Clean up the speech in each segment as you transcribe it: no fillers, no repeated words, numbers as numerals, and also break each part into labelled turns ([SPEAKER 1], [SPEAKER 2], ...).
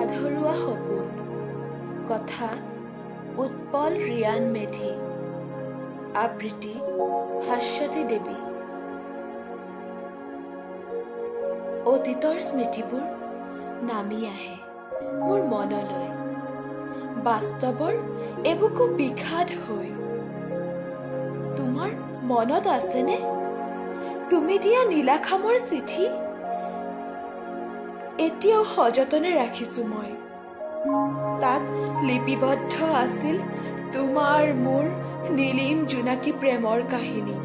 [SPEAKER 1] আধৰুৱা সপোন। কথা উৎপল ৰিয়ান মেধি, আবৃত্তি ভাস্বতী দেৱী। অতীতৰ স্মৃতিবোৰ নামি আহে মোৰ মনলৈ, বাস্তৱৰ এবুকু বিষাদ হৈ। তোমাৰ মনত আছেনে তুমি দিয়া নীলাখামৰ চিঠি? এতিয়াও সযতনে ৰাখিছো মই। তাত লিপিবদ্ধ আছিল তোমাৰ মোৰ নীলিম জোনাকী প্ৰেমৰ কাহিনী।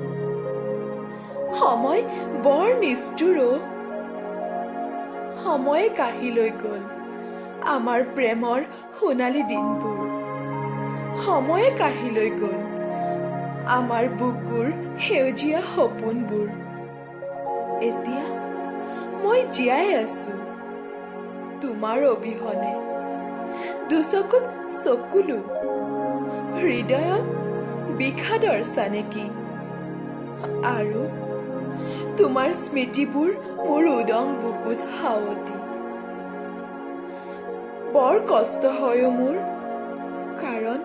[SPEAKER 1] সময় বৰ নিষ্ঠুৰ অ', সময়ে কাঢ়ি লৈ গ'ল আমাৰ প্ৰেমৰ সোণালী দিনবোৰ। সময়ে কাঢ়ি লৈ গ'ল আমাৰ বুকুৰ সেউজীয়া সপোনবোৰ। এতিয়া মই জীয়াই আছো তোমাৰ অবিহনে, দুচকুত চকুলো, হৃদয়ত বিষাদৰ চানেকি, আৰু তোমাৰ স্মৃতিবোৰ মোৰ উদং বুকুত সাৱটি। বৰ কষ্ট হয় মোৰ, কাৰণ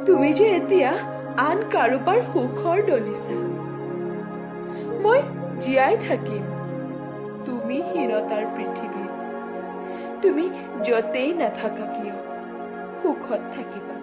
[SPEAKER 1] তুমি যে এতিয়া আন কাৰোবাৰ সুখৰ দলিচা। মই জীয়াই থাকিম তুমি হীনতাৰ পৃথিৱীত, তুমি য'তেই নাথাকা কিয় সুখত থাকিবা।